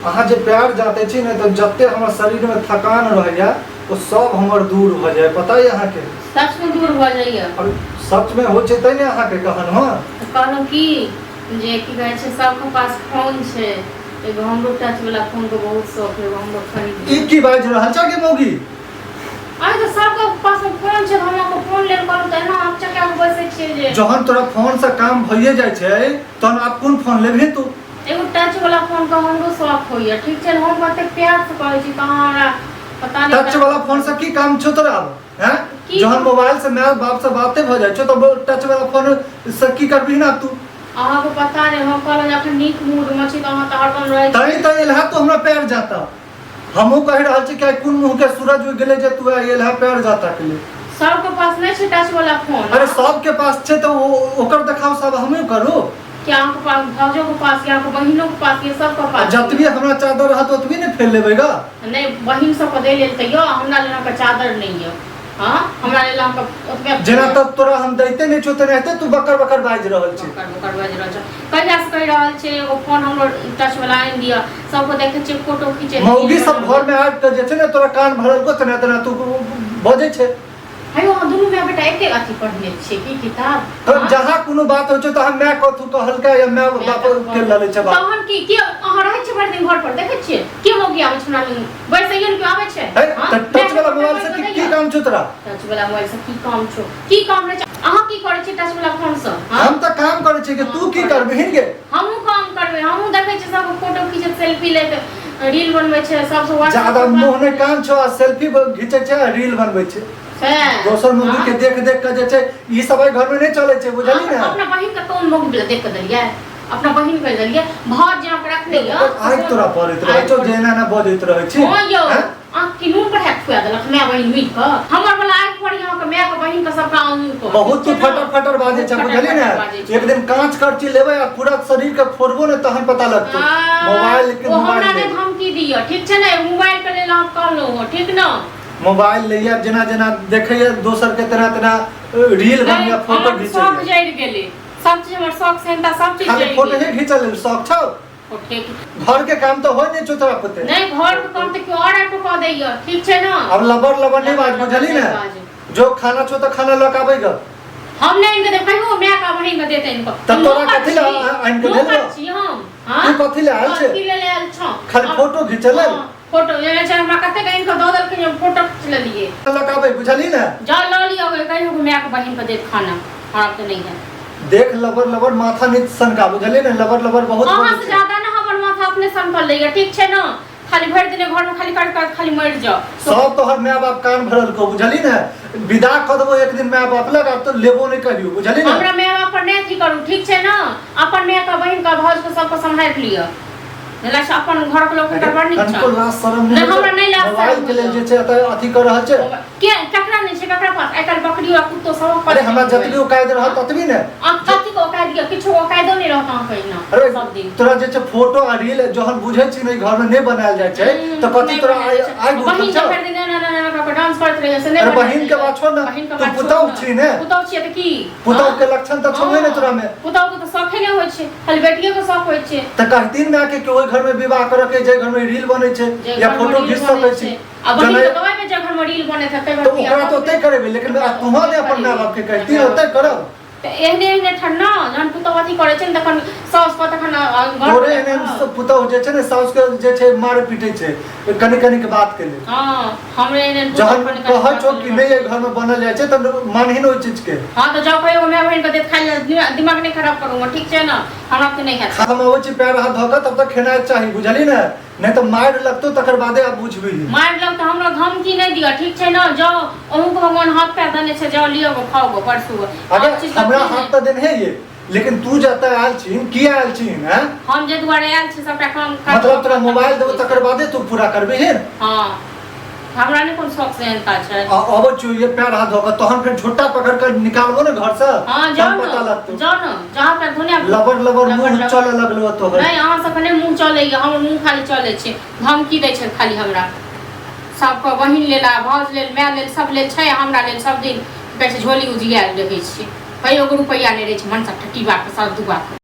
अहाँ जे प्यार जाते छी ने तऽ जते हमर शरीर में थकान रहैया ओ सब हमर दूर भऽ जाए, पता है अहाँके? सच में दूर भऽ जाइए? और सच में होइ छै तै ने अहाँके कहन। हँ, तऽ कहलहुँ की जे की कहै छै, सबके पास फोन छै, एगो हमरो टच वाला फोन के बहुत शौक है, एगो हमरो खरीद। ई की बाजि रहल छै गे मौगी? अरे तऽ सबके पास फोन छै, तऽ हम अहाँके फोन लेल कहलहुँ तऽ एना आप चका के बैसै छियै जे जहन तोरा फोन से काम भइए जाइ छै तहन आब कोन फोन लेबही तू? एगो टच वाला फोन के हमरो शौक होइए, ठीक छै ने? हम कतेक प्यार से कहै छी तऽ अहाँ हमरा पता नहि। टच वाला फोन से की काम छौ तोरा आब? हैं? की? जहन मोबाइल से माय बाप से बाते भऽ जाइ छौ तऽ टच वाला फोन से की करबही ना तू? अहाँके पता नहि, हम कहलहुँ जे अखन नीक मूडमे छी तऽ अहाँ तऽ हरदम रहै छी। तैं तऽ एलहा तू हमरा पैर जाता। हमहूँ कहि रहल छी कि आइ कोन मुँह के सूरज उगि गेलै जे तू आइ एलहा पैर जाता के लिए। सबके पास नहि छै टच वाला फोन। अरे, सबके पास छै तऽ ओकर देखाव सब हमहूँ करू? कि अहाँके पास, भाउजोके पास यऽ, अहाँके बहिनोके पास यऽ, सबके आ पास यऽ। जतबी हमरा चादर रहत ओतबी ने फेर लेबै गा। नहि, बहिन सबके दै लेल तऽ यऽ, हमरा लेल अहाँके चादर नहि यऽ। हँ, हमरा लेल अहाँके ओतबे। जेना तऽ तोरा हम दैते नहि छौ तेनाहिते तू बकर बकर बाजि रहल छी। बकर बकर बाजि रहल छै। कहियासँ कहि रहल छै एगो फोन हमरो टच वाला आनि दिअ, सबके देखै छियै फोटो खींचै। मौगी सब घर में आबि कऽ जे छै ने तोरा कान भरल को तेना तेना तू बजै छै। हे अहाँ दुनू माय बेटा एके अथी पढ़ने छियै की किताब? तऽ जहाँ कोनो बात होइ छै तहाँ माय कथू कहलकै या माय बाप के लऽ लै छै बात। तहन की के अहाँ रहै छियै भरि दिन घर पर? देखै छियै के मौगी आबै छै हमरा लग बैसैयो ने, केओ आबै छै? है हाँ? तऽ टच वाला मोबाइल से की की काम छौ तोरा? टच वाला मोबाइल से की काम छौ? की काम रहै छै? अहाँ की करै छियै टच वाला फोन से? हाँ? हम तऽ काम करै छियै कि तू की करबिही गे? हमहूँ काम करबै। हमहूँ देखै छियै सबके फोटो खींचैत, सेल्फी लैत, रील बनबै छै सबसँ व्हाट्सएप ज्यादा पर। मुँह नहि कान छौ आ सेल्फी घिचै छै आ रील बनबै छै। से दोसर मौगी के देख देख के जे छै ई सब एहि घर में नहि चलै छै, बुझली ने? अपना बहिन के कोन मौगी वला देख के देलियै? अपना बहिन के देलियै, भात जे अहाँके रखने यऽ। आगि तोरा पड़ैत रहै छौ जे एना एना बजैत रहै छी। हँ यौ। हैं? अहाँ के नून पर खुआ देलक माय बहिन मिल कऽ? हमर वाला आगि पड़ी अहाँके माय के, बहिन के, सबटा अहूँ के। बहुत तू फटर फटर बाजै छै, बुझली ने? एक दिन कांच करची लेबै आ पूरा शरीर के फोड़बो ने तहन पता लगतौ। मोबाइल के ओ हमरा मोबाइल नहि ले। धमकी दिअ, ठीक छै ने? मोबाइल के लेल अहाँ कहलहुँ, ठीक ने? मोबाइल लैया, जेना जेना देखैया दोसर के तेना तेना रील बनैया, फोटो हमर शौक घिचैया। जरि गेलै सब चीज, हमर शौक सेहनता सब चीज खाली जरि फोटो गेलै। ही घिचल लेल शौक छौ? फोटे। घर के काम तऽ होइ नहि छौ तोरा पुते। नहि, घर के काम तऽ केओ और आबि कऽ दैया, ठीक छै ने? अब लबर लबर नहीं बाज, बुझली ने? जो खाना छौ तऽ खाना लऽ के आबै ग। हम नहि आनि कऽ देब कहियो, माय के बहिन के देते आनि कऽ। तऽ हम तोरा नौकर कथी लए छी, आनि कऽ देलकौ? नौकर छी हम, हाँ? तू कथी लए आयल छै? कथी लेल आयल छौ? खाली फोटो घिचै लेल? हाँ, फोटो जेना छै, हमरा कतेक आनि कऽ दऽ देलखिन, हम फोटो खींच लेलियै। लऽ के आबै, बुझली ने? जाओ लऽ लिअ, कहियो माय के बहिन के देत खाना, हमरा तऽ नहि है। देख, लबर लबर माथा नहीं सनका, बुझलिए ने? लबर लबर बहुत अहाँ बोलै से छै। ज्यादा ना हमर माथा अपने सनकल लैया, ठीक छै ने? खाली भरि दिन घर में खाली कर कर खाली मरि जाओ। सब तोहर माय बाप कान भरल को, बुझली ने? विदा कऽ देबो एक दिन माय बाप लग, आब तो लेबो नहीं कहियो, बुझली ने? हमरा माय बाप पर नहि अथी करू, ठीक छै ने? अपन माय के, बहिन के, भाउज के, सबके सम्हारि लिअ। जेना से अपन घर के लोक के बड़ नीक कनिको छै। लाज शरम नहि, नहि होइ हमरा छै? नहि लाज शरम मोबाइल के लेल होइए। जे छै एतऽ अथी कऽ रहल छै। के ककरा नहि छै? ककरा पास? आइ काल्हि बकरियो आ कुत्तो सब अरे, हमरा जतबी औकात रहत ततबी ने। अहाँ कथी के औकात यऽ? किछु औकातो नहि रहत अहाँके एहिना अरे, सब दिन। तोरा जे छै फोटो आ रील जहन बुझै छी ने घर में नहि बनायल जाइ छै तऽ कथी नहि तोरा बनायल आइ जाइ छै। आइ बहिन उठल के छौ? भरि दिन एना एना एना कऽ कऽ डांस करैत रहैया से नहि अरे, बनायल बहिन के जाइया। बात छोड़ ने, बहिन के तू बात छोड़ पुतहु ने। छी ने? पुतहु छियै तऽ की? पुतहु हाँ? के लक्षण तऽ छौहे ने तोरा में। पुतहु के तऽ शौखे नहि होइ छै, खाली बेटिये के शौख होइ छै। तऽ कहतीन माय के कि ओहि घर में विवाह करऽ के जाहि घर में रील बनै छै जे या घरमे फोटो रील घीच सकै बनै छी। छै। आ बहिन जनै के दवाइ में जे घर में रील बनैत हेतै तऽ ओकरा तऽ ओतै करेबै, लेकिन तुहाँ ने अपन माय बाप के कहती ओतै करब। तऽ एहने एहने ठन्ना जहन पुतहु अथी करै छै ने तखन साउस पर तखन घर तोरे एहन एहन सब पुतहु जे छै ने साउस के जे छै मारे पीटे छै कनि कनि के बात के लेल। हँ, हमरे एहन एहन पुतहु जहन कनि कनि कहै बात छौ के कि लेल। नहि एहि घर में बनल जाइ छै तऽ मानही ने ओहि चीज के। हँ, तऽ जाउ कहियो माय बहिन के देत खाइ लए। दिमाग नहि खराब करू, ठीक छै ने? हमरा तऽ नहि हैत। हम अबै छी पैर हाथ धऽ कऽ, तब तक खेनाइ चाही, बुझली ने? नहि तऽ मारि लगतौ, तकर बादे आब बुझबिही। मारि लग तऽ हमरा धमकी नहि दिअ, ठीक छै ने? जाउ, अहूँके भगवान हाथ पैर देने छै, जाउ लिअ गो, खाउ गो, परसू गो। अगर आओर चीज हमरा कथी हाथ नहि? तऽ देने ये, लेकिन तू जतऽ आयल छीन, किया आयल छीन? हैं? हम जे दुआरे आयल छी सबटा काम काज। मतलब तोरा मोबाइल देबो तकर बादे तू पूरा करबिही? हँ, हमरा नहि कोनो शौक सेहनता छै। आ अबै छियौ ये पैर हाथ धो कऽ, तहन फेर झोटा पकड़ कऽ निकालबो ने घर से। हँ, जाउ तहन पता ने, लगतौ। जाउ ने, जहाँ पैर धोने आबू। लबर लबर मुँह लबर। चलऽ लगलो तोहर। नहि, अहाँ सबके नहि मुँह चलैए, हमर मुँह खाली चलै छै। धमकी दै छै खाली हमरा। सबके बहिन लेल आ भाउज लेल, माय लेल, सब लेल छै, हमरा लेल सब दिन की कहै छै झोली उजियायल रहै छै, कहियो एगो रुपैआ नहि रहै छै। मनसा ठट्टी बाके सब दुआके।